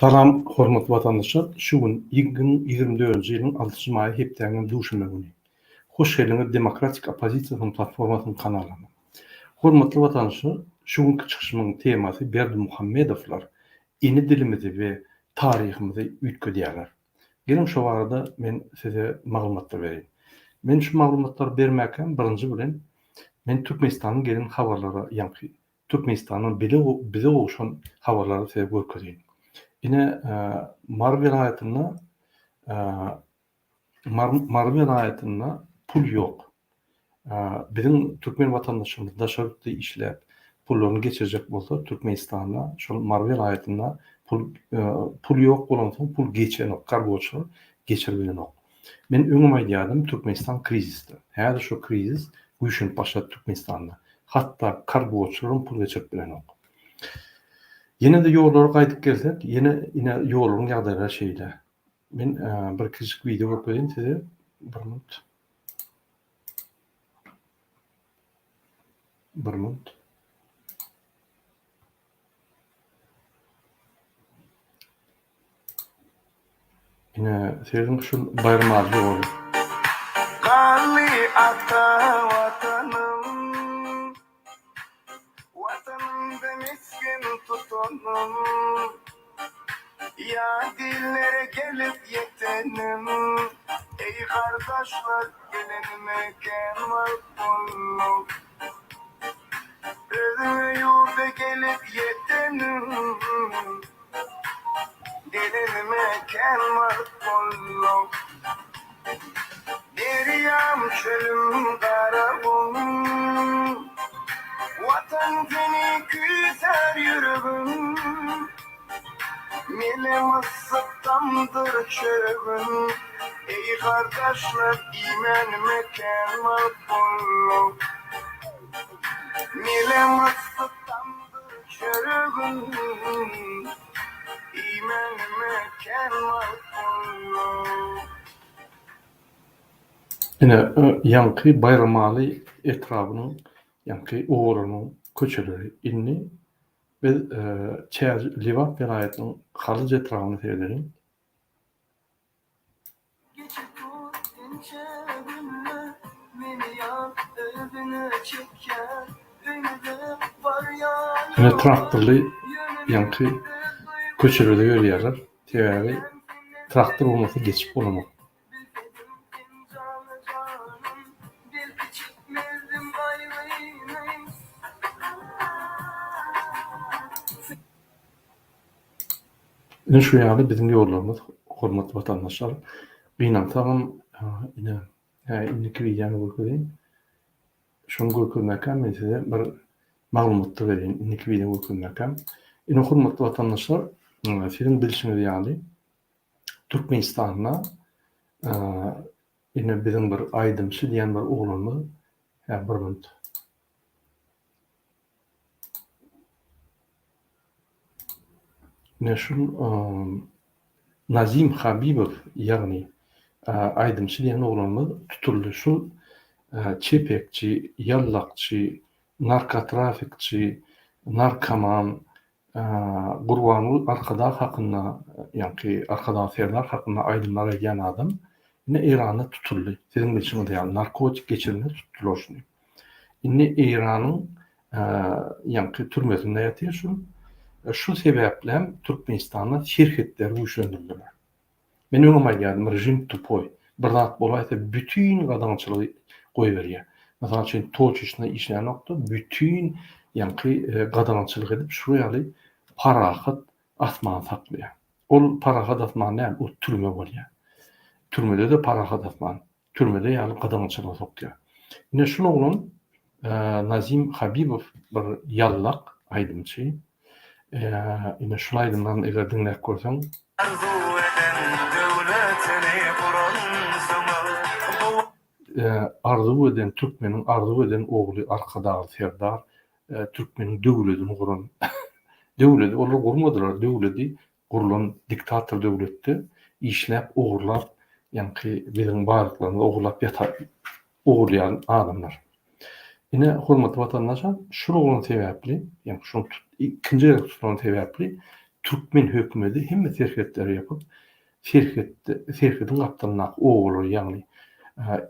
Salam hormatly watandaşlar şu gün 2024-nji ýylyň altynjy maýy hepdäniň duşenbe güni. Hoş geldiňiz Demokratik oppozisiýasynyň platformasynyň kanalyna. Hormatly watandaşlar şu günki çykyşymyň temasy Berdimuhamedowlar ene dilimizi we taryhymyzy üýtgedýärler. Geliň şo barada men size maglumatlar bereýin. Men şu maglumatlary bermäkäm birinji bilen men Türkmenistandan gelen habarlara ýaňky Türkmenistandan bile bize gowşan habarlary size görkezeýin. Ine Mary welaýatynda Mary welaýatynda pul ýok. Biziň türkmen watandaşlarymyz daşary ýurtda işläp, pullaryny geçirjek bolsa, Türkmenistanda, şol Mary welaýatynda pul pul ýok bolansoň pul geçenok, kargoçylar geçirip bilenok. Men öňem aýdýardym, Türkmenistan krizisde. Häzir şo krizis güýçlenip başlady Türkmenistanda. Hatda kargoçylaram pul geçirip bilenok. Ýene-de ýollara gaýdyp gelsek, ýene ine ýollaryň ýagdaýlary şeýle. Men bir kiçijik wideo görkezeýin size. Bir minut. Bir minut. Ine, serediň şu Baýramaly ýoly. Garly ata Watanym, Watanymda mesgen tutanym, Ýat illere gelip ýetenim, Eý gardaşlar, gelenime kän wagt boldy. Özge ýurda gelip ýetenim. Gelenime kän wagt boldy. Derýam, çölüm, Garagum. Watan seni küýsär ýüregim. Melem yssyk tamdyr çöregim. Eý gardaşlar iýmänime kän wagt boldy. Melem yssyk tamdyr çöregim. Iýmänime kän wagt boldy. Ine, ýaňky Baýramaly etrabynyň ýaňky obalarynyň köçeleri. Indi biz Çärj Lebap welaýatynyň Halyj etrabyna seredeliň. Geçip dur ençe günler Meni ýar özüne çekýär Öýümize barýan Ine traktorly ýaňky köçelerde ýörýärler. Sebäbi traktor bolmasa geçip bolanok. Bilsedim sen jana janym Belki çekmezdim gaýgyny. Ine şu ýaly biziň ýollarymyz hormatly watandaşlar. Gynansagam ine hä indiki wideony görkezeýin. Şony görkezmäkäm men size bir maglumatda bereýin indiki wideony görkezmäkäm. Ine hormatly watandaşlar siziň bilşiňiz ýaly Türkmenistanda ine biziň bir aýdymçy diýen bir oglanymyz hä bir minut. Ine şul Nazim Habibow ýagny aýdymçy diýen oglanymyz tutuldy. Şul çepekçi, ýallakçy, narkotrafikçi, narkoman, Gurbanguly Arkadag hakynda ýaňky Arkadag Serdar hakynda aýdymlar aýdýan adam ine Eýranda tutuldy. Siziň bilşiňiz ýaly narkotik geçirende tutdular şuny. Indi Eýranyň ýaňky türmesinde ýatyr şu. Şu sebäplem Türkmenistanda serhetleri güýçlendirdiler. Men öňem aýdýardym režim tupoý. Bir zat bolaýsa bütin gadagançylygy goýberýär. Mysal üçin toçeçno işlänokda bütin ýaňky gadagançylyk edip şu ýaly parahat asman saklaýar. Ol parahat asman däl, o türme bolýar. Türmede-de parahat asman. Türmede ýaly gadagançylyga sokýar. Ine şul oglan Nazim Habibow bir ýallak aýdymçy. Ine şul aýdymlaryny eger diňläp görseň. Arzuw eden döwletini guransyňyz bu. Arzuw eden türkmeniň arzuw eden ogly Arkadagly Serdar türkmeniň döwledini guran döwledi olar gurmadylar döwledi Gurlan diktator döwletde işläp ogurlap ýaňky biziň baýlyklarymyzy ogurlap ýatan ogurlaýan adamlar. Ine hormatly watandaşlar şul oglan sebäpli ýaňky şol ikinji gezek tutulany sebäpli. Türkmen hökümeti hemme serhetleri ýapyp, serhetde serhediň gapdalyndaky obalary ýagny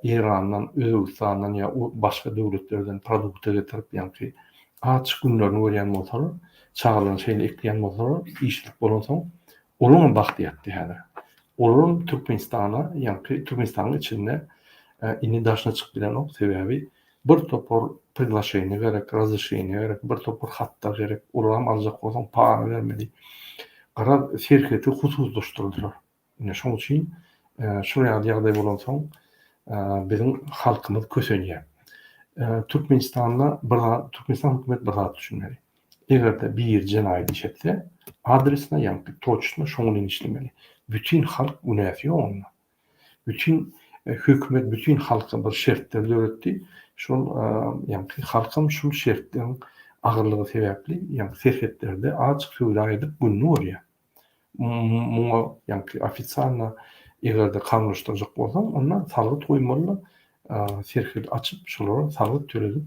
Eýrandan, Özbegistandan ýa başga döwletlerden produkta getirip ýaňky aç günlerini görýän bolsalar, çagalaryny şeýle ekleýän bolsalar, işsizlik bolansoň olaryňam bagty ýatdy häzir. Olaram Türkmenistana ýaňky Türkmenistanyň içinde indi daşyna çykyp bilenok sebäbi Bir topar priglaşeniýe gerek, razreşeniýe gerek, bir topar hatlar gerek, olaram aljak bolsaň para bermeli. Garaz, serheti hususlaşdyrdylar. Ine şoň üçin şol ýaly ýagdaý bolansoň biziň halkymyz kösenýär. Türkmenistanda bir zat, Türkmenistan hökümeti bir zat düşünmeli. Eger-de biri jenaýat iş etse, adresine, ýagny toçno şoň bilen işlemeli. Bütin halk günäsi ýok onda. Bütin hökümet bütin halka bir şertler döretdi. Şol ýaňky halkam şul şertleriň agyrlygy sebäpli ýaňky serhetlerde azjyk söwda edip gününi görýär. Muňa ýaňky ofitsialno eger-de kanunlaşdyrjak bolsaň onda salgyt goýmaly-da serhedi açyp şolara salgyt töledip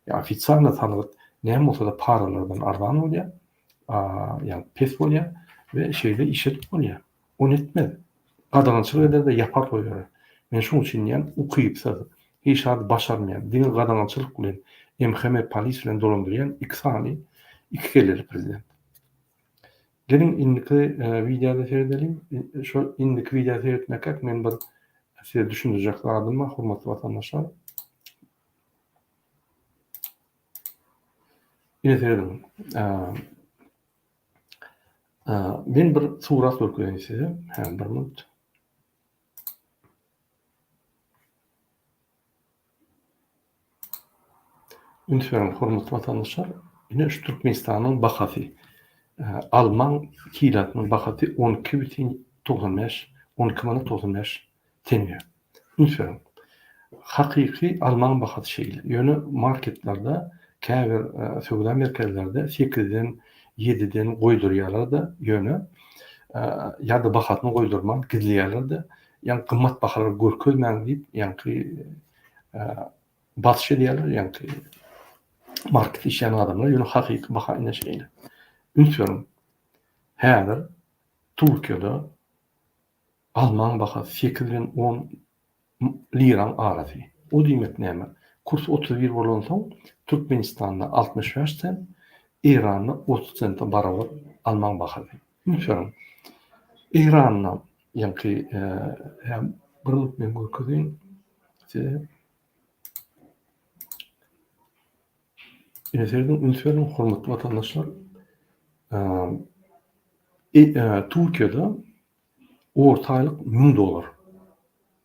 ofitsialno salgyt näme bolsa-da paralardan arzan bolýar ýagny pes bolýar we şeýle iş edip bolýar. Ony etmez. Gadagançylyk eder-de ýapar goýberer. Men şoň üçin diýýän, ukypsyz, hiç zady başarmaýan, diňe gadagançylyk bilen, MHM polis bilen dolandyrýan iki sany iki kelleli prezident. Geliň indiki wideoda seredeliň. Şol indiki wideo seretmekek men bir size düşündirjek zadym bar, hormatly watandaşlar. Ine serediň. Men bir surat görkezeýin size. Hä, bir minut. Üns beriň, hormatly watandaşlar. Ine şu Türkmenistanyň bahasy. Almaň kilosynyň bahasy 12,95, 12 manat 95 Teňňe. Üns beriň. Hakyky almaň bahasy şeýle. Ýöne marketlerde, käbir söwda merkezlerde sekizden, ýediden goýdurýarlar-da, ýöne ýa-da bahasyny goýdurman gizleýärler-de, ýagny gymmat bahalary görkezmäň diýip, ýaňky basyş edýärler, ýaňky marketde işleýän adamlar, ýöne hakyky baha ine şeýle. Üns beriň. Häzir Türkiýede Almaň bahasy sekiz bilen on liraň arasy. O diýmek näme? Kurs 31 bolansoň, Türkmenistanda 65 sent, Eýranda 30 sente barabar almaň bahasy. Üns beriň. Eýranda, ýaňky, bir minut men görkezeýin size. Ine serediň, üns beriň, hormatly watandaşlar. Türkiýede Orta aýlyk 1000 dollar.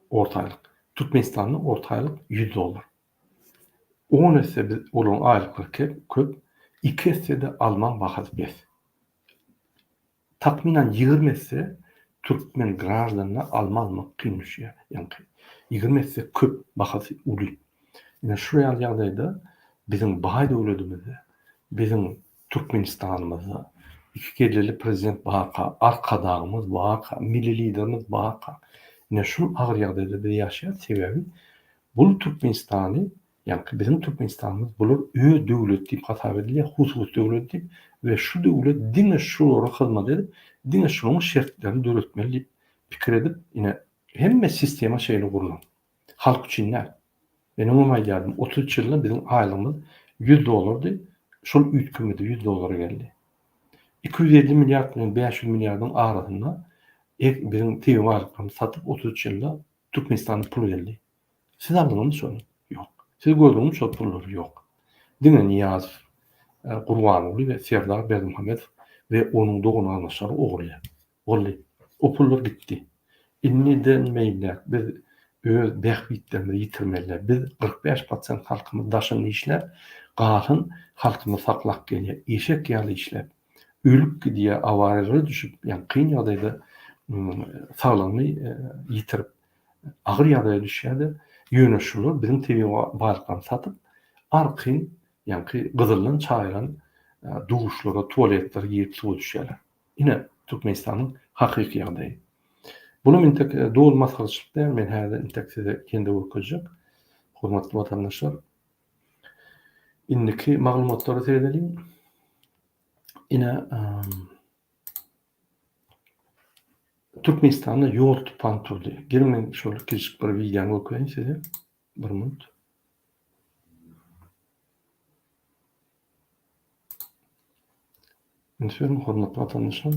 Orta aýlyk. Türkmenistanda orta aýlyk 100 dollar. 10 esse biz olaryň aýlyklary köp, 2 esse-de almaň bahasy pes. Takmynan 20 esse türkmen graždanyna alma almak kyn düşýär. Ýaňky 20 esse köp bahasy uly. Ine şu ýaly ýagdaýda biziň baý döwledimizde biziň Türkmenistanymyzda iki kelleli prezident barka, Arkadagymyz barka, Milli Liderimiz barka, ine şul agyr ýagdaýda biz ýaşaýas, sebäbi bul Türkmenistany, ýaňky biziň Türkmenistanymyz bular öz döwleti diýip hasap edilýär, hususy döwlet diýip we şu döwlet diňe şulara hyzmat edip, diňe şularyň şertlerini döretmeli diýip pikir edip, ine hemme sistema şeýle gurlan. Halk üçin däl. Men öňem aýdýardym, 33 ýylda biziň aýlygymyz 100 dollardy, şol üýtgemedi, 100 dollara geldi. 250 milliard bilen 500 milliardyň arasynda biziň tebigy baýlyklarymyzy satyp 33 ýylda Türkmenistana pul geldi. Siz aldyňyzmy şony? Ýok. Siz gördüňizmi şol pullary? Ýok. Diňe Nyýazow, Gurbanguly we Serdar Berdimuhamedow we onuň dogan-garyndaşlary ogurlaýar. Boldy. O pullar gitdi. Indiden beýläk biz öz bähbitlerimizi ýitirmeli däl. Biz 45 prosent halkymyz daşynda işläp, galan halkymyz saklap gelýär. Eşek ýaly işläp, ölüp gidýär, awariýalara düşüp, ýagny kyn ýagdaýda saglygyny ýitirip, agyr ýagdaýa düşýär-de, ýöne şular biziň tebigy baýlyklarymyzy satyp, arkaýyn ýaňky gyzyldan çaýylan duşlara, tualetlere girip suwa düşýärler. Ine, Türkmenistanyň hakyky ýagdaýy. Bulam intek doly masgaraçylyk däl, men häzir intek size ýene-de görkezjek. Hormatly watandaşlar, indiki maglumatlara seredeliň. Ine,. Türkmenistanda ýol tupan turdy. Geliň men şol kiçijik bir wideony görkezeýin size. Bir minut. Üns beriň hormatly watandaşlar.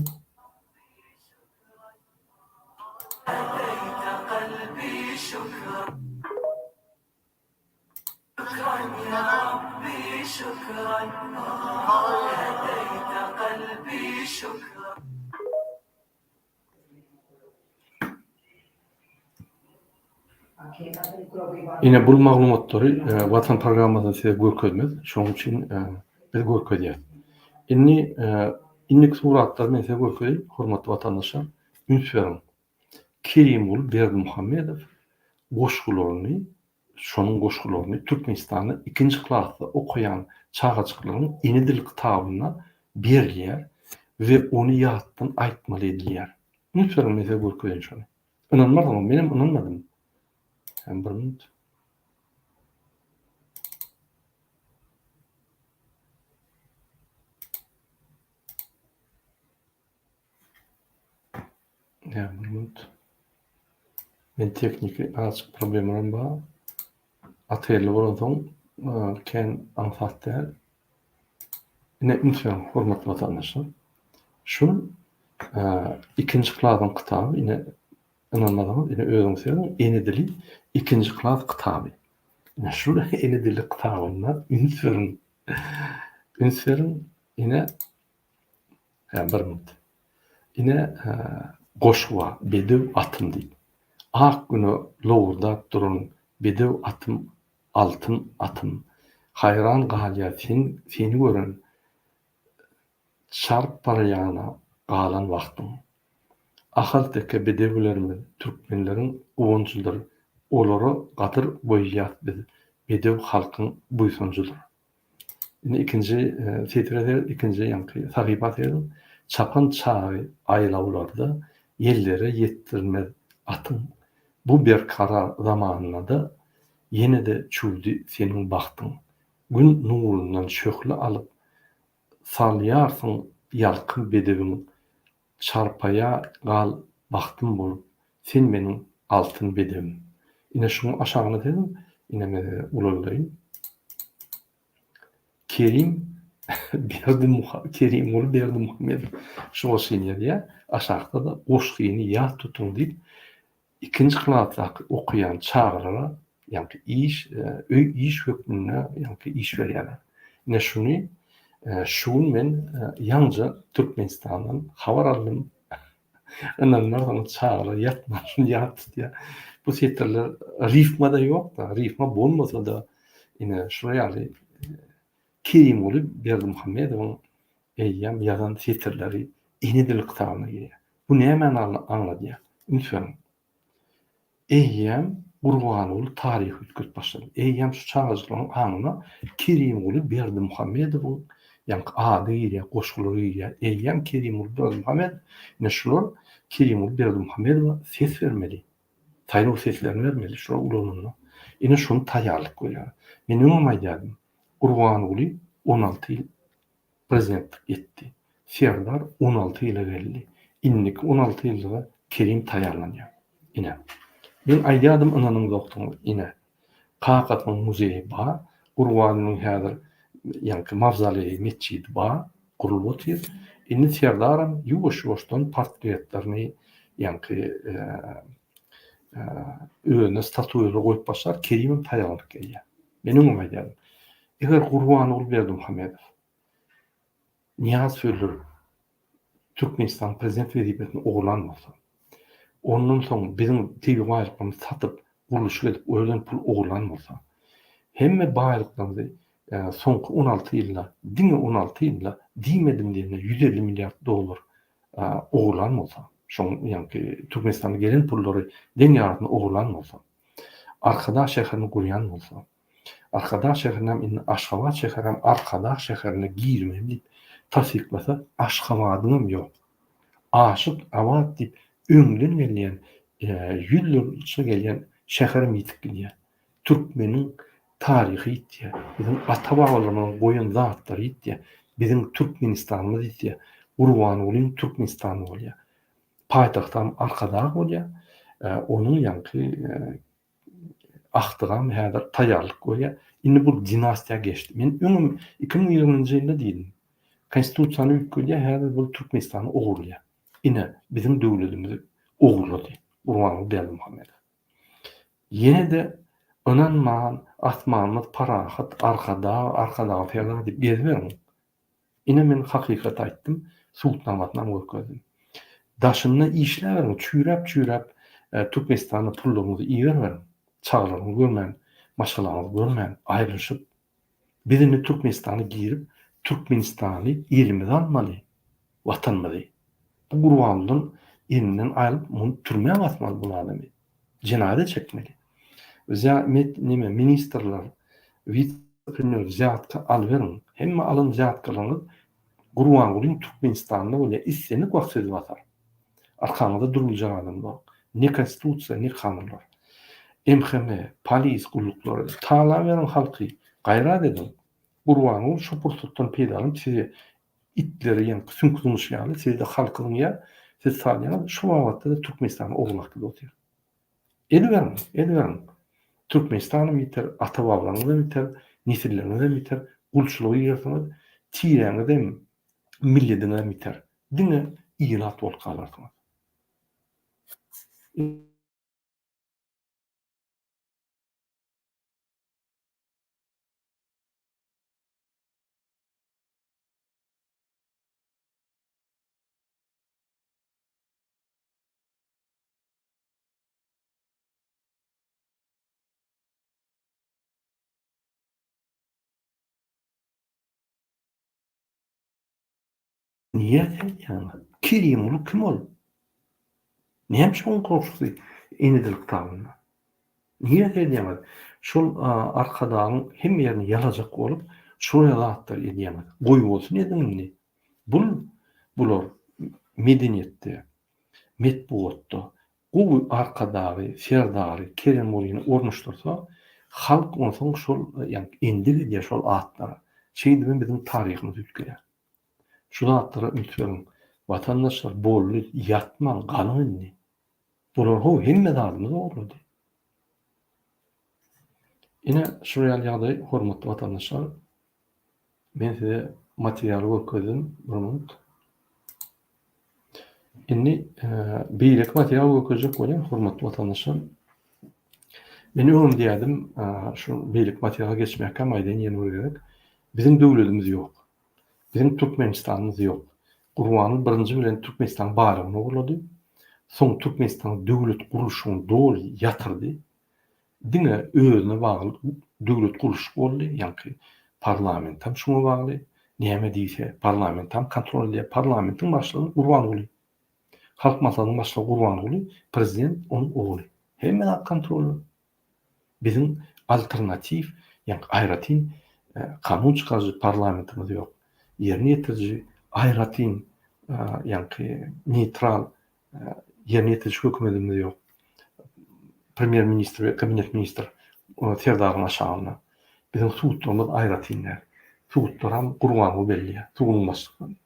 Ine bul maglumatlary Watan programmasynda size görkezmez. Şonuň üçin biz görkezýäs. Indi indiki suratlary men size görkezeýin, hormatly watandaşlar. Üns beriň. Kerimguly Berdimuhamedow goşgularyny şonuň goşgularyny Türkmenistanda ikinji klasda okaýan çagajyklaryň ene dil kitabynda berilýär we ony ýatdan aýtmaly edilýär. Üns beriň men size görkezeýin şony. Ynanmarsyňyz, menem ynanmadym. Hem bir minut. Ýa bir minut. Men tehniki azajyk problemalarym bar. Otelli bolansoň kän aňsat däl. Ine üns beriň hormatly watandaşlar. Şul ikinji klasyň kitaby ine ynanmasaňyz ine özüňiz serediň ene dili ikinji klas kitaby. Ine şul ene dili kitabynda üns beriň. Üns beriň ine Hä, bir minut. Ine, goşgy bar, Bedew atym diýip. Ak güne lowurdap duran bedew atym, altyn atym. Haýran galýar sen, seni gören, çarp barýana galan wagtyň. Ahalteke bedewlerimiz türkmenleriň guwanjydyr, olara gadyr goýýas biz, bedew halkyň buýsanjydyr. Indi ikinji setire seret, ikinji ýaňky sahypa serediň. Çapan çagy aýlawlarda ýellere ýetdirmez atyň. Bu berkarar zamanada ýene-de çüwdi seniň bagtyň. Gün nurundan şöhle alyp, salýarsyň ýalkym bedewiň. Çarpaýa gal bagtym bolup, sen meniň altyn bedewim. Ine şuň aşagyna serediň, ine men size ulaldaýyn. Kerim Berdimuha Kerimguly Berdimuhamedow şu goşgyny ýazýar. Aşakda-da goşgyny ýat tutuň diýip, ikinji klasdaky okaýan çagalara ýaňky iş, öý iş hökmünde ýaňky iş berýärler. Ine şuny şu gün men ýaňja Türkmenistandan habar aldym. Ynanmarsyňyz çagalar ýatman şuny ýat tutýar. Bu setirler rifma-da ýok-da, rifma bolmasa-da ine şular ýaly Kerimguly Berdimuhamedowyň eýýäm ýazan setirleri ene dili kitabyna girýär. Bu nämäni aňladýar? Üns beriň. Eýýäm Gurbanguly taryhy üýtgedip başlady. Eýýäm şu çagajyklaryň aňyna Kerimguly Berdimuhamedowyň ýaňky ady girýär, goşgulary girýär. Eýýäm Kerimguly Berdimuhamedow, ine şular Kerimguly Berdimuhamedowa ses bermeli. Saýlaw seslerini bermeli şular ulananda. Ine şony taýýarlyk görýär. Men öňem aýdýardym. Gurbanguly 16 ýyl prezidentlik etdi. Serdar 16 ýyla geldi. Indiki 16 ýyllyga Kerim taýýarlanýar. Ine. Men aýdýardym ynanyňzokdyňyz. Ine. Kakasynyň muzeýi bar. Gurbangulynyň häzir ýaňky mawzoleýi, metjidi bar. Gurlup otyr. Indi Serdaram ýuwaş-ýuwaşdan portretlerini ýaňky özüne statuýalar goýup başlar. Kerimem taýýarlanyp gelýär. Men öňem aýdýardym. Eger Gurbanguly Berdimuhamedow Nyýazowy öldürip, Türkmenistanyň prezident wezipesini ogurlan bolsa, ondan soň biziň tebigy baýlyklarymyzy satyp, gurluşyk edip, o ýerden pul ogurlan bolsa, hemme baýlyklarymyzy soňky 16 ýylda, diňe 16 ýylda diýmedim diýende 150 milliard dollar ogurlan bolsa, şoň ýaňky Türkmenistana gelen pullary deň ýarysyny ogurlan bolsa, Arkadag şäherini gurýan bolsa, Arkadag şäherinem indi Aşgabat şäherem Arkadag şäherine girmeli diýip tassyklasa Aşgabadyňam ýok. Aşyk Abat diýip öňden gelýän ýüzlerçe gelýän şäherem ýitip gidýär. Türkmeniň taryhy ýitýär. Biziň ata-babalarymyzyň goýan zatlary ýitýär. Biziň Türkmenistanymyz ýitýär. Gurbangulyň Türkmenistany bolýar. Paýtagtam Arkadag bolýar. Onuň ýaňky agtygam häzir taýýarlyk görýär. Indi bu dinastiýa geçdi. Men öňem 2020-nji ýylda diýdim. Konstitusiýany üýtgedýär, häzir bu Türkmenistany ogurlaýar. Ine, biziň döwletimizi ogurlady Gurbanguly Berdimuhamedow. Ýene-de ynanman, asmanymyz parahat, Arkadag, Arkadag Serdar diýip geziberiň. Ine men hakykaty aýtdym, subutnamasynam görkezdim. Daşynda işläberiň, çüýräp-çüýräp Türkmenistana pullaryňyzy iberiberiň. Çagalaryňyzy görmän, maşgalaňyzy görmän, aýrylyşyp. Biz indi Türkmenistana girip, Türkmenistany elimize almaly, Watanymyzy. Bu Gurbangulydan elinden aýrylyp, muny türmä basmaly bul adamy. Jenaýata çekmeli. Wzýa met neme ministrler, wise-premýer wzýatka alyberiň. Hemme alan wzýatkalaryňyz Gurbangulyň Türkmenistanda bolýar. Islendik wagt sizi basar. Arkaňyzda duruljak adam ýok. Ne konstitusiýa, ne kanunlar. MHM, polis gulluklary talaberiň halky. Gaýrat ediň. Gurbanguly şu pursatdan peýdalanyp sizi itleri ýaňky süňk zyňyşy ýaly sizde halky zyňýar, siz salýaňyz, şu babatda-da Türkmenistany ogurlap gidip otyr. Ediberiň, ediberiň. Türkmenistanam ýiter, ata-babalaryňyzam ýiter, nesilleriňizem ýiter, gulçulyga girersiňiz, tiräňizem, millediňizem ýiter. Diňe ilat bolup galarsyňyz. Niýe seýdýäňiz? Kerimguly kim ol? Näme üçin oň goşgusy ene dil kitabynda? Niýe seýdýäňiz? Şol Arkadagyň hemme ýerini ýalajak bolup, şolar zatlary edýäňiz. Goýbolsun ediň indi. Bul bular medeniýetde, metbugatda gowy Arkadagy, Serdary, Keremgulyny ornaşdyrsa, halk onsoň şol ýagny endik edýär şol atlara. Şeýdibem biziň taryhymyz üýtgeýär. Şu zatlara üns beriň. Watandaşlar boldy, ýatmaň, galyň indi. Bular how hemme zadymyzy ogurlady. Ine şular ýaly ýagdaý hormatly watandaşlar. Men size materialy görkezdim. Bir minut. Indi beýleki material görkezjek bolýan hormatly watandaşlar. Men öňem diýýärdim, şu beýleki materiala geçmäkäm aýdaýyn ýene bir gezek. Biziň döwletimiz ýok. Biziň Türkmenistanymyz ýok. Gurbanguly birinji bilen Türkmenistanyň baýragyny ogurlady. Soň Türkmenistanyň döwlet gurluşygyny doly ýatyrdy. Diňe özüne bagly döwlet gurluşyk boldy, ýaňky parlamentam şuňa bagly. Näme diýse, parlamentam kontrol edýär. Parlamentiň başlygy Gurbanguly. Halk Maslahatynyň başlygy Gurbanguly, prezident onuň ogly. Hemme zat kontrolda. Biziň alternatiw, ýagny aýratyn kanun çykaryjy parlamentimiz ýok. Ýerine ýetiriji aýratyn, ýagny neýtral ýerine ýetiriji hökümetimiz ýok. Premýer-ministr we kabinet ministr Serdaryň aşagynda. Biziň sudlarymyz aýratyn däl. Sudlaram Gurbanguly belleýär, suduň başlyklaryny.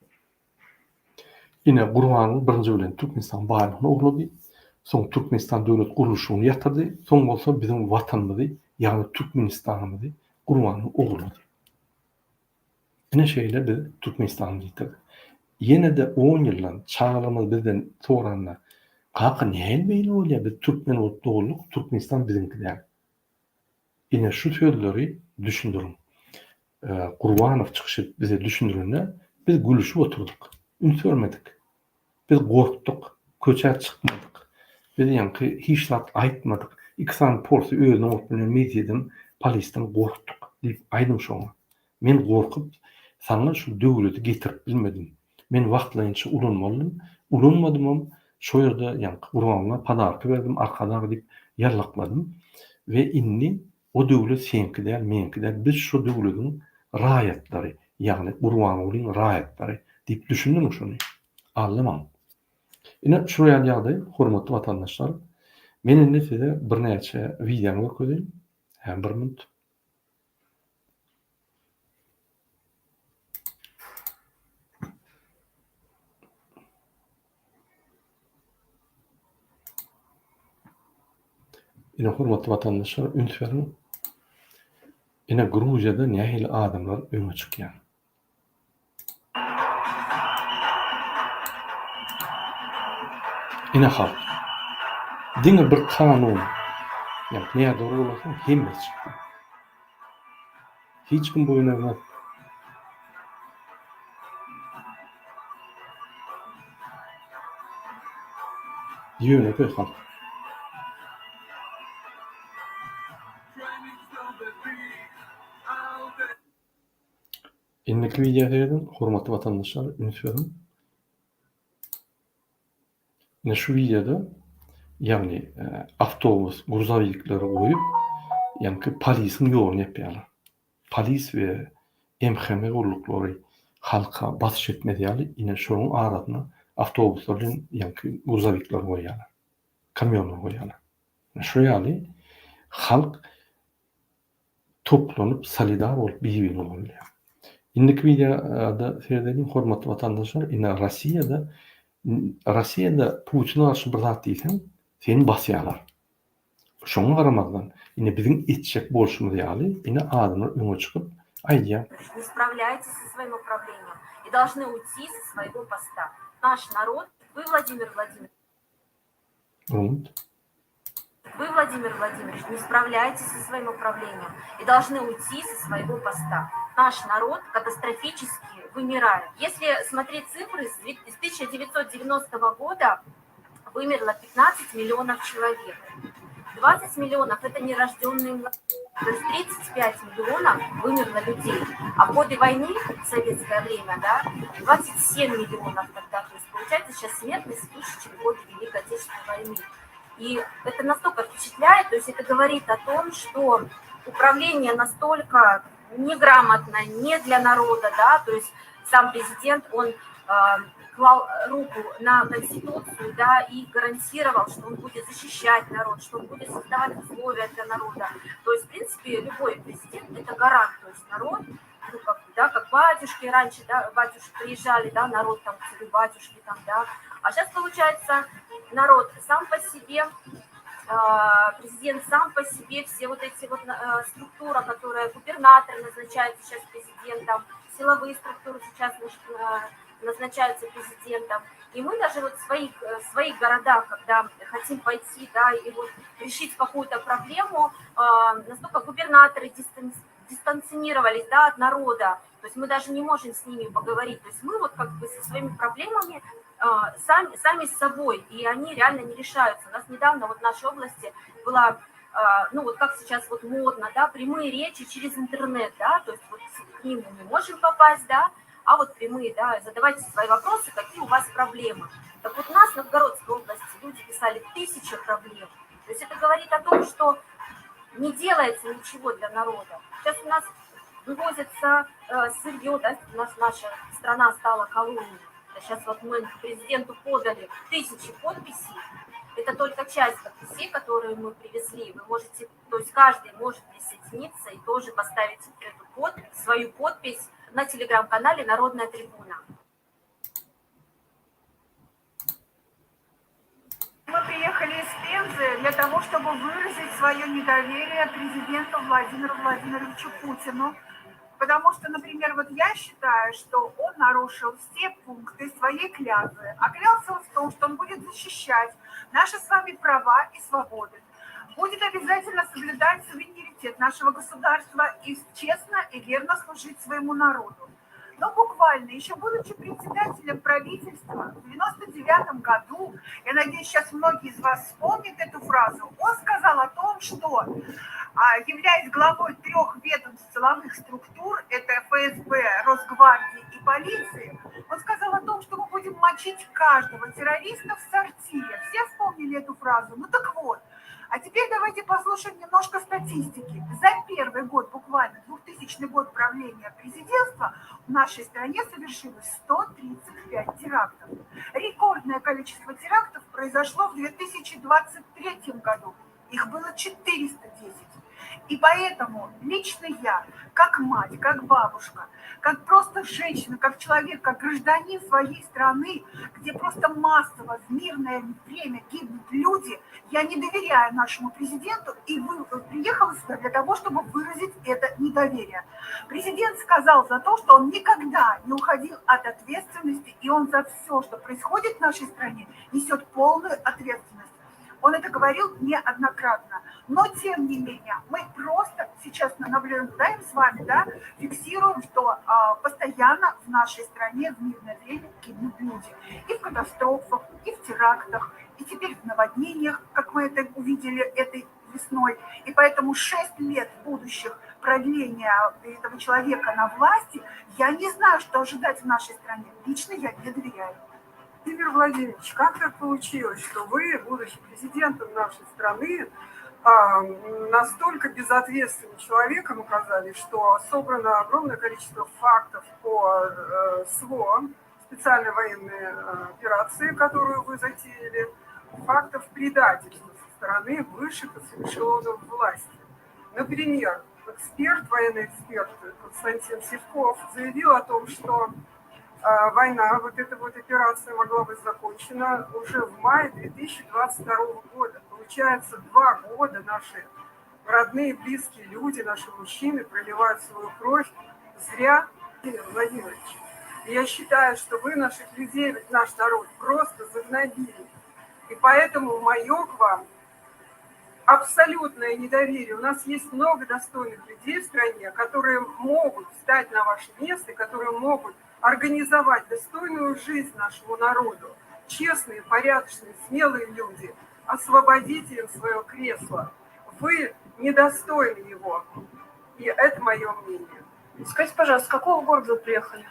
Ine, Gurbanguly birinji bilen Türkmenistanyň baýlygyny ogurlady, soň Türkmenistan döwlet gurluşygyny ýatyrdy, soň bolsa biziň Watanymyzy, ýagny Türkmenistanymyzy Gurbanguly ogurlady. Ine şeýle biz Türkmenistanymyzy ýitirdik. Ýene-de on ýyldan çagalarymyz bizden soranda, Kaka nähili beýle bolýar, biz türkmen bolup doguldyk, Türkmenistan biziňki däl. Ine şu sözleri düşündiriň. Gurbanow çykyş edip bize düşündirende biz gülüşip oturdyk. Üns bermedik. Biz gorkduk. Köçä çykmadyk. Biz ýaňky hiç zat aýtmadyk. Iki sany porsy özüne urup bilen milisiýadan, polisden gorkduk diýip aýdyň şoňa. Men gorkup saňa şu döwleti getirip bilmedim. Men wagtlaýynça ulanmalydym. Ulanmadymam. Şo ýerde ýaňky Gurbanguly podarka berdim, Arkadag diýip ýallakladym. We indi o döwlet seňki däl, meňki däl, biz şo döwlediň raýatlary, ýagny Gurbangulyň raýatlary diýip düşündiriň şony. Aldamaň. Ine, şular ýaly ýagdaý, hormatly watandaşlar. Men indi size birnäçe wideony görkezeýin. Hä, bir minut. Ine hormatly watandaşlar üns beriň. Ine Gruziýada nähili adamlar öňe çykýar. Ine halk. Diňe bir kanun. Ýa nädogry bolansoň hemmesi çykdy. Hiç kim boýun egmez. Ýönekeý halk. Indiki wideo serediň, hormatly watandaşlar, üns beriň. Ine şu wideoda, ýagny awtobus, gruzovikleri goýup, ýaňky polisiň ýoluny ýapýarlar. Polis we MHM gulluklary halka basyş etmez ýaly, ine şolaryň arasyna awtobuslar bilen ýaňky gruzovikleri goýýarlar. Kamýonlary goýýarlar. Ine şu ýaly halk toplanyp solidar bolup bir-birini goldaýar. Indiki wideoda seredeliň hormatly watandaşlar ine Rossiýada Rossiýada Putine garşy bir zat diýseň seni basýarlar. Şoňa garamazdan ine biziň etjek bolşumyz ýaly ine adamlar öňe çykyp aýdýar. Не справляетесь со своим управлением и должны уйти со своего поста. Наш народ, вы, Владимир Владимирович, Unut. Вы, Владимир Владимирович, не справляетесь со своим управлением и должны уйти со своего поста. Наш народ катастрофически вымирает. Если смотреть цифры, с 1990 года вымерло 15 миллионов человек. 20 миллионов – это нерожденные младенцы. То есть 35 миллионов вымерло людей. А в годы войны, в советское время, да, 27 миллионов тогда. То есть получается сейчас смертность выше, чем в годы Великой Отечественной войны. И это настолько впечатляет, то есть это говорит о том, что управление настолько неграмотно, не для народа, да, то есть сам президент, он э, клал руку на Конституцию, да, и гарантировал, что он будет защищать народ, что он будет создавать условия для народа. То есть, в принципе, любой президент – это гарант, то есть народ, ну, как, да, как батюшки раньше, да, батюшки приезжали, да, народ там, к батюшки там, да, а сейчас, получается, народ сам по себе, а, президент сам по себе, все вот эти вот а, структура, которая губернатор назначает сейчас президентом, силовые структуры сейчас а, назначаются президентом. И мы даже вот в своих, э, в своих городах, когда хотим пойти, да, и вот решить какую-то проблему, настолько губернаторы дистанционировались, да, от народа, то есть мы даже не можем с ними поговорить. То есть мы вот как бы со своими проблемами сами, сами с собой, и они реально не решаются. У нас недавно вот в нашей области была, ну вот как сейчас вот модно, да, прямые речи через интернет, да, то есть вот к ним мы не можем попасть, да, а вот прямые, да, задавайте свои вопросы, какие у вас проблемы. Так вот у нас в Новгородской области люди писали тысячи проблем. То есть это говорит о том, что не делается ничего для народа. Сейчас у нас вывозится э, сырье, да, у нас наша страна стала колонией. Сейчас вот мы президенту подали тысячи подписей. Это только часть подписей, которые мы привезли. Вы можете, то есть каждый может присоединиться и тоже поставить эту подпись, свою подпись на телеграм-канале «Народная трибуна». Мы приехали из Пензы для того, чтобы выразить свое недоверие президенту Владимиру Владимировичу Путину. Потому что, например, вот я считаю, что он нарушил все пункты своей клятвы. А клялся он в том, что он будет защищать наши с вами права и свободы. Будет обязательно соблюдать суверенитет нашего государства и честно и верно служить своему народу. Но буквально, еще будучи председателем правительства в 99 году, я надеюсь, сейчас многие из вас вспомнят эту фразу, он сказал о том, что, являясь главой трех ведомств силовых структур, это ФСБ, Росгвардии и полиции, он сказал о том, что мы будем мочить каждого террориста в сортире. Все вспомнили эту фразу? Ну так вот, а теперь давайте послушаем немножко статистики. За первый год, буквально 2000 год правления президентства, в нашей стране совершилось 135 терактов. Рекордное количество терактов произошло в 2023 году. Их было 410. И поэтому лично я, как мать, как бабушка, как просто женщина, как человек, как гражданин своей страны, где просто массово в мирное время гибнут люди, я не доверяю нашему президенту и вы, приехала сюда для того, чтобы выразить это недоверие. Президент сказал за то, что он никогда не уходил от ответственности, и он за все, что происходит в нашей стране, несет полную ответственность. Он это говорил неоднократно. Но, тем не менее, мы просто сейчас наблюдаем с вами, да, фиксируем, что а, постоянно в нашей стране в мирное время гибнут люди. И в катастрофах, и в терактах, и теперь в наводнениях, как мы это увидели этой весной. И поэтому 6 лет будущих продления этого человека на власти, я не знаю, что ожидать в нашей стране. Лично я не доверяю. Владимир Владимирович, как так получилось, что вы, будучи президентом нашей страны, а, настолько безответственным человеком оказались, что собрано огромное количество фактов по э, СВО, специальной военной э, операции, которую вы затеяли, фактов предательства со стороны высших эшелонов власти. Например, эксперт, военный эксперт Константин Сивков заявил о том, что война, вот эта вот операция могла быть закончена уже в мае 2022 года. Получается, два года наши родные, близкие люди, наши мужчины проливают свою кровь зря, Владимир Владимирович. Я считаю, что вы наших людей, наш народ просто загнобили. И поэтому мое к вам абсолютное недоверие. У нас есть много достойных людей в стране, которые могут встать на ваше место, которые могут организовать достойную жизнь нашему народу. Честные, порядочные, смелые люди. Освободите им свое кресло. Вы недостойны его. И это мое мнение. Скажите, пожалуйста, с какого города вы приехали?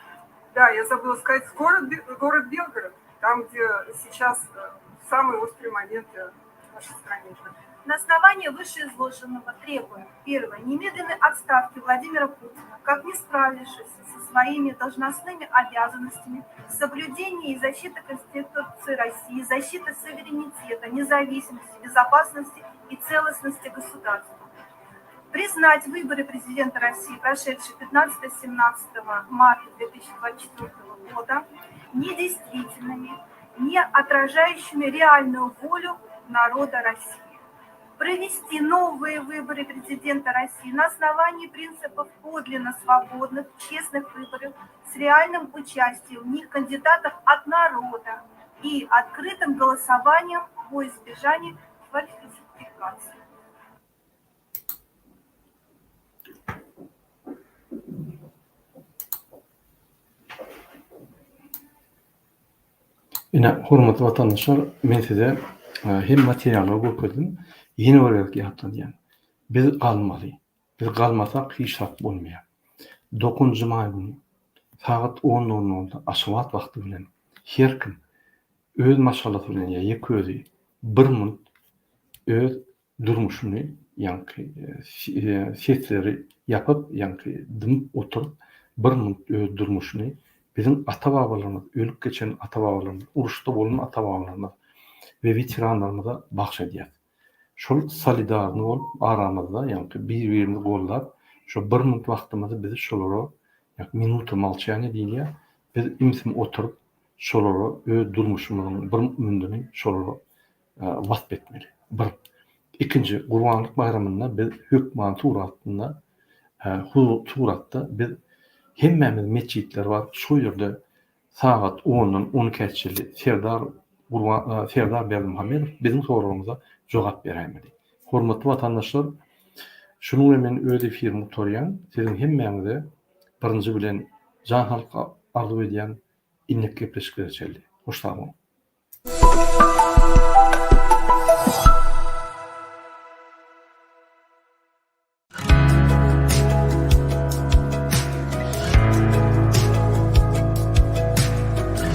Да, я забыла сказать, город, город Белгород, там, где сейчас э, самые острые моменты в нашей стране. На основании вышеизложенного требуем, первое, немедленной отставки Владимира Путина, как не справившегося со своими должностными обязанностями, соблюдения и защиты Конституции России, защиты суверенитета, независимости, безопасности и целостности государства. Признать выборы президента России, прошедшие 15-17 марта 2024 года, недействительными, не отражающими реальную волю народа России провести новые выборы президента России на основании принципов подлинно свободных, честных выборов с реальным участием в них кандидатов от народа и открытым голосованием во избежание фальсификаций. Ine, hormatly watandaşlar, men size hem materiallary görkezdim, ýene bir gezek ýatladýan. Biz galmaly. Biz galmasak hiç zat bolmaýar. Dokuzynjy maý güni sagat on nol nolda Aşgabat wagty bilen her kim öz maşgalasy bilen ýa ýeke özi bir munt öz durmuşyny ýaňky sesleri ýapyp ýaňky dymyp oturyp bir munt öz durmuşyny biziň ata-babalarymyz ölüp geçen ata-babalarymyz uruşda bolan ata-babalarymyz we weteranlarymyza bagş edýäs. Şol solidarny bolup aramyzda ýaňky bir-birimizi goldap şo bir munt wagtymyzy biz şolara ýaňky minuta molçaniýa diýilýär biz ümsüm oturyp şolara öz durmuşymyzyň bir mundyny şolara wasp etmeli. Bir. Ikinji, Gurbanlyk baýramynda biz hökman suratynda suratda biz hemmämiz metjitlere baryp şo ýerde sagat ondan on ikä çenli Serdar Gurban Serdar Berdimuhamedow biziň soragymyza jogap beräýmeli. Hormatly watandaşlar, şunuň bilen men öz efirimi gutarýan. Siziň hemmäňize birinji bilen jan saglyk arzuw edýän. Indiki gepleşiklere çenli. Hoş sag boluň.